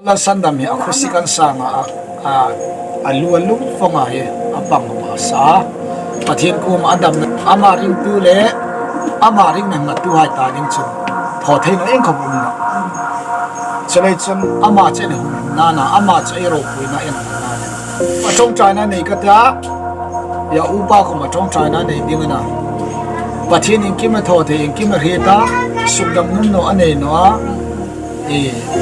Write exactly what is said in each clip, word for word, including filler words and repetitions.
Paula Sandam hi a khusik an sanga a, a, a lu a lum fonga hi a pang a sa. Pathien kuoma a damna, ama ringtu le ama ringna nghattuhai ta ding chun thaw thei naw ieng khawm um nawh. Chuleiin chun ama chu ei hung nana, ama chu ei ropuina ei nana. A ṭawngṭaina nei ka ta, a upa khawm a ṭawngṭaina nei ding a na. Pathien iengkim a thaw thei, iengkim a hriet a, sukdam nuom naw a nei naw a, e,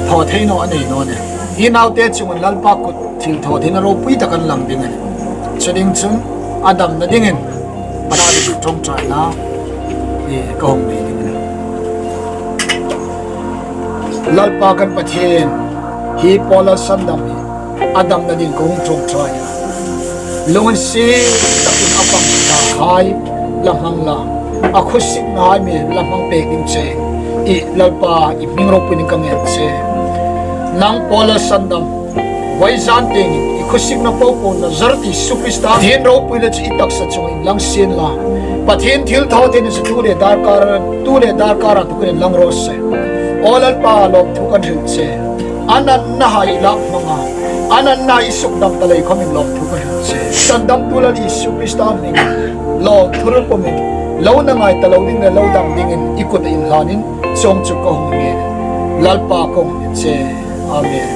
thaw thei naw a nei naw a nih. I naute chunga Lalpa kut thilthawtheina ropui tak an lang ding a nih. Chu ding chun a damna dingin Pathien ṭawngṭaina, e, ka hung nei ding a nih. Lalpa kan Pathien, hi Paula Sandam hi a damna ding ka hung ṭawngṭai a. Lunginsiet takin a pang tahai la hmang la, a khusiknahai mi la hmang pek ding che. I Lalpa, i hming ropuina ka ngen che. Nang Paula Sandam, vawizan tieng i khusikna popo Nazareth Isu Krista Pathien ropuina chu i taksa chunga inlang sien la. Pathien thilthawtheina chu tu le darkar, tu le darkar a tukin inlang raw se. Aw Lalpa, lawmthu kan hril che. A natnahai i lak hmanga, a natna i sukdam ta lei khawmin lawmthu kan hril che. Sandamtu Lal Isu Krista hmingin lawmthu ropui pumin, lo na ngai ta lo ding le lo dam dingin i kuta inhlanin chuong chu ka hung ngen. Lalpa ka hung ngen che. Amen.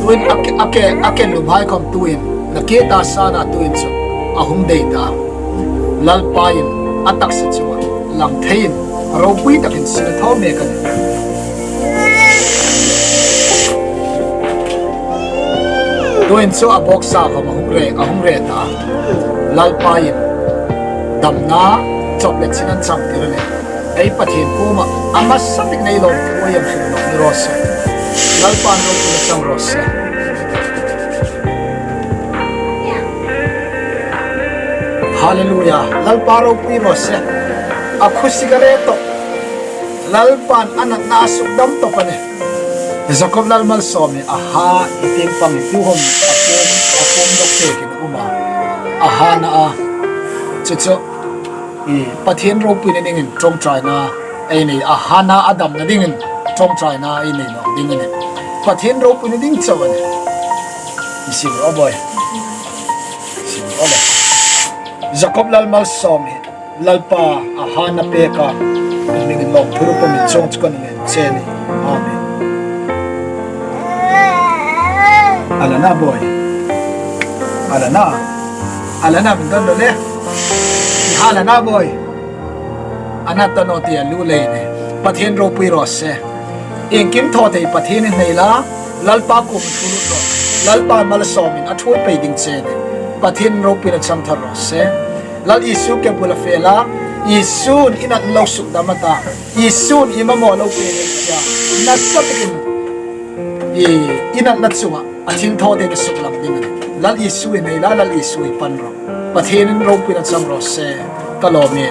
Tuin a ke, a ke, a ke lumhai khawm tuin, na ke ta sana tuin chu a hung dei ta. Lalpain a taksa chunga lang theiin ropui takin sin a thaw mek a nih. Tuin chu a bawksa khawm a hung re, a hung re ta. Lalpain damna chawp le chin an chang tir a nih. Ei Pathien kuoma a hmasa takin ei lawmthu ei hril nawk ni raw se. Lalpan ropuina chang raw se. Hallelujah. Lalpa ropui raw se. A khusik a re tawp. Lalpan a natna a sukdam tawp a nih. Jakob Lal Malsawmin a ha i tieng pang i tu hon a pum, a pum dok tekin um a. A hana a. Chu chu. I, Pathien ropuina dingin ṭawngṭaina ei nei, a hana a damna dingin ṭawngṭaina ei nei nawk ding a nih. Pathien ropuina ding chau a nih. I sim ro boi. Sim ro boi. Jakob Lal Malsawmin Lalpa a hana pek a, a hmingin lawmthu ropui pumin chuong chu kan ngen che a nih. Amen. A la na boi. A la na. A la na min don lo le. I ha la na boi. A na ta naw ti a lu lei nih. Pathien ropui raw se. Iengkim thaw thei Pathien i nei la. Lalpa kuoma thu lut rawh. Lalpa malsawmin a ṭhuoi pei ding che a nih. Pathien ropuina chang thar raw se. Lal Isu ke bula fe la. Isun i natna lo sukdam a ta. Isun i mamaw lo pe a ta. Nasa takin i, i natna chunga a thilthawtheina suklang ding a nih. Lal Isu i nei la, Lal Isu i pan rawh. Pathienin ropuina chang raw se. Ka lawm e.